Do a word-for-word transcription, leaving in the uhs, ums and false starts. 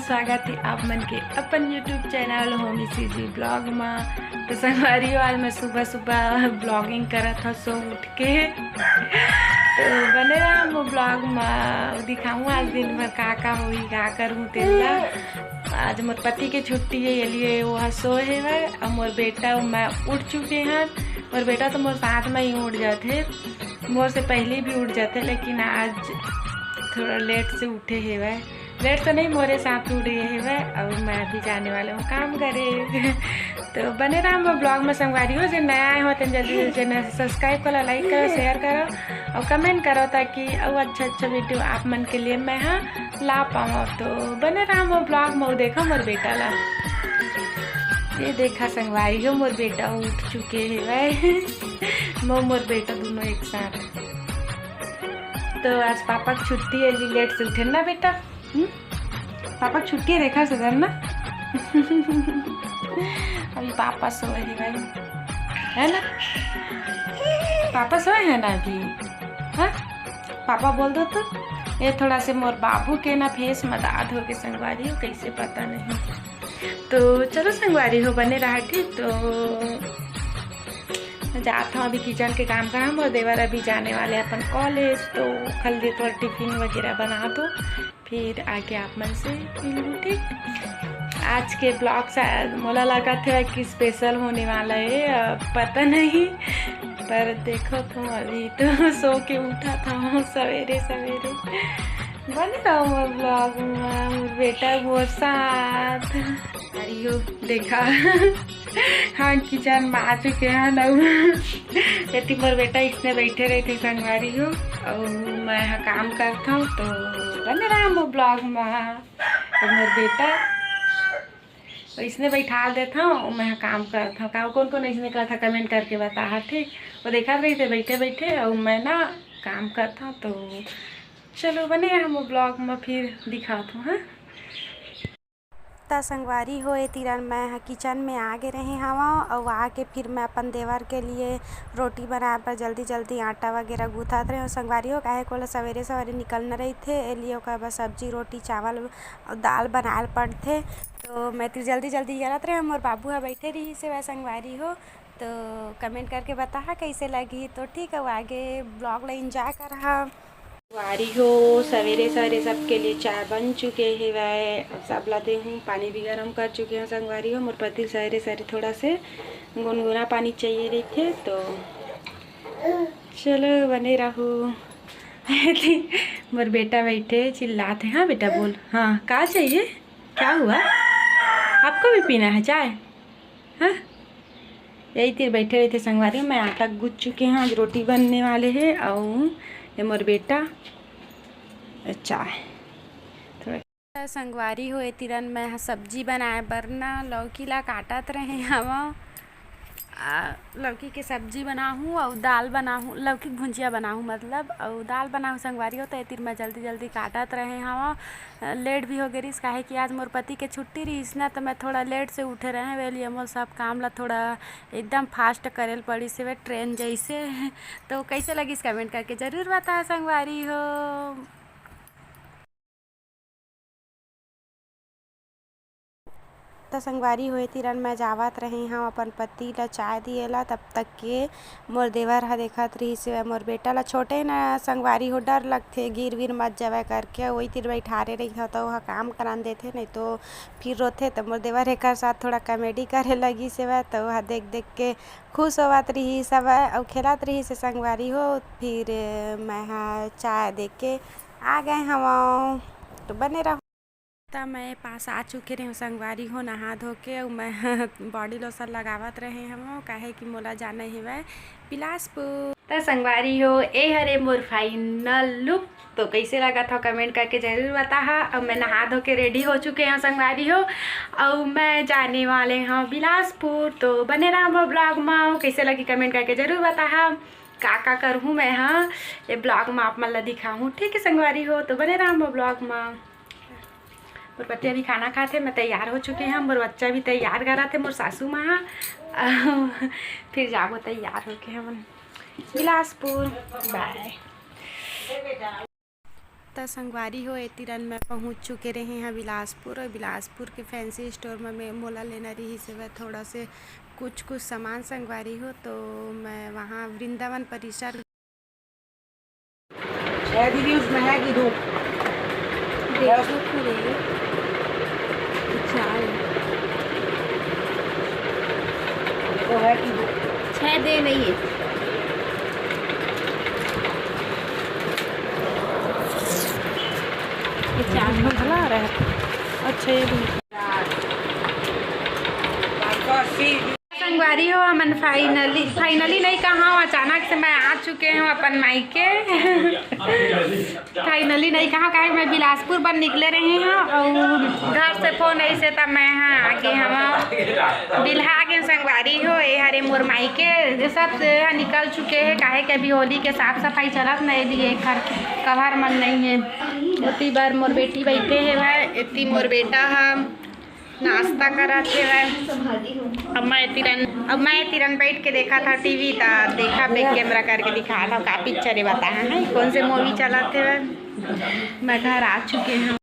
स्वागत हे आप मन के अपन YouTube channel Homie CG vlog मा। तो संगवारी हो, आज मैं सुबह सुबह vlogging करत हव सो उठ के। तो बने रहा मोर vlog मा, दिखाहूँ आज दिन भर का का होही, का करहूँ तेला। आज मोर पति के छुट्टी हे, ये लिए वो ह सोए हेवय, अउ मोर बेटा अउ मैं उठ चुके हन। मोर बेटा तो मोर साथ में ही उठ जाथे, मोर से पहले भी उठ जाथे, लेकिन आज थोड़ा late से उठे हेवय। Late तो नहीं, मोरे साथ उठ गए हेवय, अउ मैं अभी जाने वाले हूँ काम करे। तो बने रहा मोर vlog में संगवारी हो। जे नया आए हो तेन जल्दी जल्दी channel subscribe करो, like करो, share करो अउ comment करो, ताकि अउ अच्छा अच्छा video आप मन के लिए मैं हा ला पाऊँ। तो बने रहा मोर vlog में। देखो मोर बेटा ला, ये देखा संगवारी हो, मोर बेटा उठ चुके हेवय। मैं मोर बेटा दोनों एक साथ। तो आज पापा के छुट्टी हे, late से उठे ना बेटा? हम्म? पापा के छुट्टी हे, देखा सदर ना। अभी पापा सोए हेवय, है ना? पापा सोए हे ना अभी? हाँ, पापा बोल दो तो। ये थोड़ा से मोर बाबू के ना face में दाद हो के संगवारी हो, कैसे पता नहीं। तो चलो संगवारी हो, बने रहा, ठीक। तो मैं जात हूँ अभी kitchen के काम करा। मोर देवर अभी जाने वाले अपन college, तो कल दे थोड़ा tiffin वगैरह बना दो, फिर आके आप मन से मिलूँ, ठीक। आज के vlog शायद मोला लगत हे कि special होने वाला है, अब पता नहीं, पर देखो तो अभी तो सो के उठा था सवेरे सवेरे। बने रहो मोर vlog में, मोर बेटा मोर साथ। अरे यो देखा, हाँ, kitchen में आ चुके हैं ना। यदि मोर बेटा इसने बैठे रहे थे संगवारी हो, और मैं यहाँ काम करता हूँ, तो बने रहा मोर vlog में। तो मोर बेटा तो इसने बैठा देता हूँ, मैं यहाँ काम करता हूँ। का कौन कौन इसने कहा था, comment करके बताहा, ठीक। वो देखा रही थे बैठे बैठे, और मैं ना काम करता हूँ। तो चलो बने रहा मोर vlog में, फिर दिखात हूँ, हाँ। त संगवारी हो, ए तिरन मैं ह kitchen में आगे रहे हवं, अउ आके फिर मैं अपन देवर के लिए रोटी बनाए बर जल्दी जल्दी आटा वगैरह गूंथत रहे हवं संगवारी हो, काहे कोला सवेरे सवेरे निकलना रहिथे, ए लिए ओकर बर सब्जी, रोटी, चावल अउ दाल बनाए ल पड़थे। तो मैं तिर जल्दी जल्दी करत रहे हवं, मोर बाबू ह बैठे रहिस हवय संगवारी हो। तो comment करके बताहा कैसे लगी। तो ठीक है, आगे vlog ला enjoy करहा। संगवारी हो, सवेरे सवेरे सबके लिए चाय बन चुके हेवय। अब सब ला देहूँ, पानी भी गरम कर चुके हैं संगवारी हो। मोर पति सवेरे सवेरे थोड़ा से गुनगुना पानी चाहिए रहिथे, तो चलो बने रहो। मोर बेटा बैठे चिल्लात हे। हाँ बेटा बोल, हाँ का चाहिए, क्या हुआ, आपको भी पीना है चाय? हाँ, यही तीर बैठे रहिथे संगवारी। मैं आटा गूंथ चुके हवं, आज रोटी बनने वाले हे। अउ ये मोर बेटा, चाय। थोड़ा संगवारी हो, ए तिरन मैं ह सब्जी बनाए बर ना लौकी ला काटत रहे हवं। आ, लौकी के सब्जी बनाहूँ अउ दाल बनाहूँ, लौकी के भुंजिया बनाहूँ मतलब, अउ दाल बनाहूँ संगवारी हो। तो ए तीर मैं जल्दी जल्दी काटत रहे हवं। लेट भी हो गे रिहिस, काहे कि आज मोर पति के छुट्टी रिहिस ना, तो मैं थोड़ा लेट से उठे रहे, वे लिए मोर सब काम ला थोड़ा एकदम fast करे ल पड़िस हवे, train जैसे। तो कैसे लगिस comment करके जरूर बता संगवारी हो। त संगवारी हो, ए तिरन मैं जावत रहे हवं अपन पति ला चाय दिए ला, तब तक के मोर देवर ह देखत रिहिस हवय मोर बेटा ला। छोटे न संगवारी हो, डर लगथे गिर विर मत जावय करके, ओई तीर बइठारे रहिथव त ओहा काम करान देथे, नहीं तो फिर रोथे। त मोर देवर एकर साथ थोड़ा comedy करे लगिस हवय, त ओहा देख देख के खुश होवत रिहिस हवय अउ खेलत रिहिस हे संगवारी हो। फिर मैं ह चाय दे के आ गए हवं, तो बने रहो। त मैं पास आ चुके रहे हवं संगवारी हो, नहा धो के, अउ मैं body lotion लगावत रहे हवं, काहे कि मोला जाना हेवय बिलासपुर। त संगवारी हो, ए हरे मोर final look। तो कैसे लगत हव comment करके जरूर बताहा। अउ मैं नहा धो के ready हो चुके हवं संगवारी हो, अउ मैं जाने वाले हवं बिलासपुर। तो बने रहा मोर vlog मा, अउ कैसे लगी comment करके जरूर बताहा। का का करहूँ मैं ह, ये vlog मा आप मन ला दिखाहूँ, ठीक है संगवारी हो। तो बने रहा मोर vlog मा। मोर पति अभी खाना खाथे, मैं तैयार हो चुके हवं। मोर बच्चा भी तैयार करत हे, मोर सासू माँ ह। फिर जाबो तैयार होके हमन बिलासपुर। Bye। त संगवारी हो, ए तिरन मैं पहुँच चुके रहे हैं बिलासपुर, और बिलासपुर के फैंसी स्टोर में मैं, मोला लेना रहिस हवय थोड़ा से कुछ कुछ सामान संगवारी हो, तो मैं वहाँ वृंदावन परिसर छह दीदी, उसमें है कि दो? देखो तो रे, चार। देखो, है कि दो? छह दे नहीं है। ये चार। भला आ रहा है। अच्छा, ये भी। संगवारी हो, हमन finally, finally नहीं कहा, अचानक से मैं आ चुके हूँ अपन मायके। Finally नहीं कहा, काहे मैं बिलासपुर बर निकले रहे हूँ और घर से फोन ऐसे तब मैं यहाँ आके हम बिलहा के संगवारी हो, ये हरे मोर मायके, ये सब से यहाँ निकल चुके हैं, काहे के अभी होली के साफ सफाई चलत नहीं, लिए घर कवर मन नहीं है। एती बर मोर बेटी बैठे है, मैं एती मोर बेटा है। नाश्ता करत हेवय। अब मैं तिरन, अब मैं तिरन बैठ के देखा था टीवी, ता देखा, बैक कैमरा करके दिखा था का पिक्चर है, बता है कौन से मूवी चलत हेवय। मैं घर आ चुके हूँ।